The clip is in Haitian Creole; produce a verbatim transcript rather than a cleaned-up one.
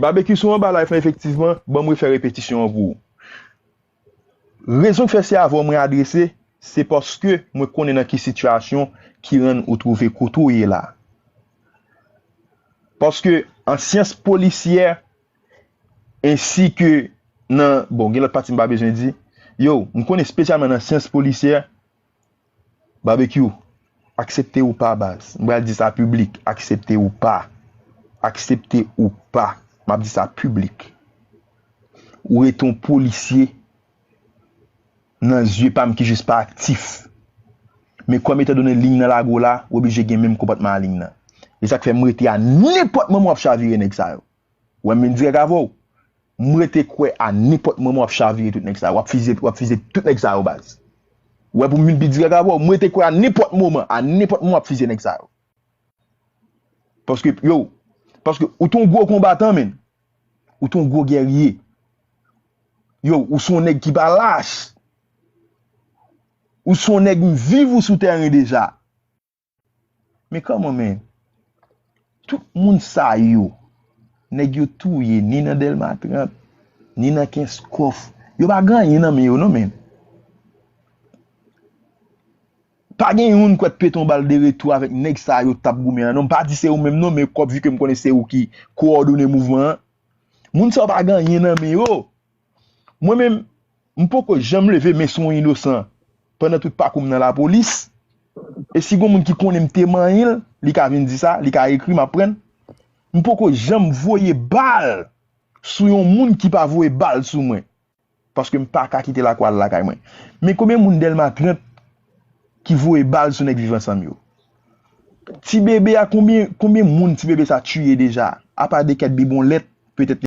Babekyou, si w anba live lan, efektivman, ban m refè repetisyon an pou ou. Rezon k fè se avè w mwen adrese, se paske mwen konnen nan ki sitiyasyon ki rann ou twouve kote w ye la. Paske an syans polisyè, ensi ke nan, bon, gen lòt pati m pa bezwen di, yo, m konnen espesyalman nan syans polisyè, Babekyou, aksepte ou pa, baz. M pral di sa piblik, aksepte ou pa. Aksepte ou pa. M ap di sa piblik. Ou rete yon polisye nan zye pa m ki jis pa aktif. Men kòm etandone liy nan lage w la, w oblije gen menm konpòtman a liy nan. E sa k fè m rete a nenpòt moman w ap chavire nèg sa yo. Ou wè m vin dirèk avè w. M rete kwè a nenpòt moman w ap chavire tout nèg sa yo. W ap fize, w ap fize tout nèg sa yo, baz. Ou wè pou m vin pi dirèk avè w. M rete kwè a nenpòt moman, a nenpòt moman w ap fize nèg sa yo. Paske, yo, paske ou t on gwo konbatan, menn. Ou t on gwo gèrye. Yo, ou s on nèg ki pa lach. Ou s on nèg m viv ou sou tèren deja. Men kòman, men? Tout moun sa yo, nèg yo touye, ni nan Dèlma trant, ni nan Kenskòf. Yo pa gen anyen nan men yo, non, men. Pa gen youn kwèt pete yon bal de retou avèk nèg sa yo t ap goumen an, non. M pa di se ou menm, non, men kòb, vi ke m konnen se ou ki kowòdone mouvman an. Moun sa yo pa gen anyen nan men yo. Mwen menm, m poko janm leve men sou yon inosan pandan tout pakou m nan lapolis. E si gon moun ki konnen m te manyen l, li ka vin di sa, li ka ekri, m ap pran. M poko janm voye bal sou yon moun ki pa voye bal sou mwen. Paske m pa ka kite lakou al lakay mwen. Men konbyen moun Dèlma trant ki voye bal sou nèg Viv Ansanm yo? Ti bebe a, konbyen, konbyen moun ti bebe sa tiye deja? Apa de kèk bibon lèt, petèt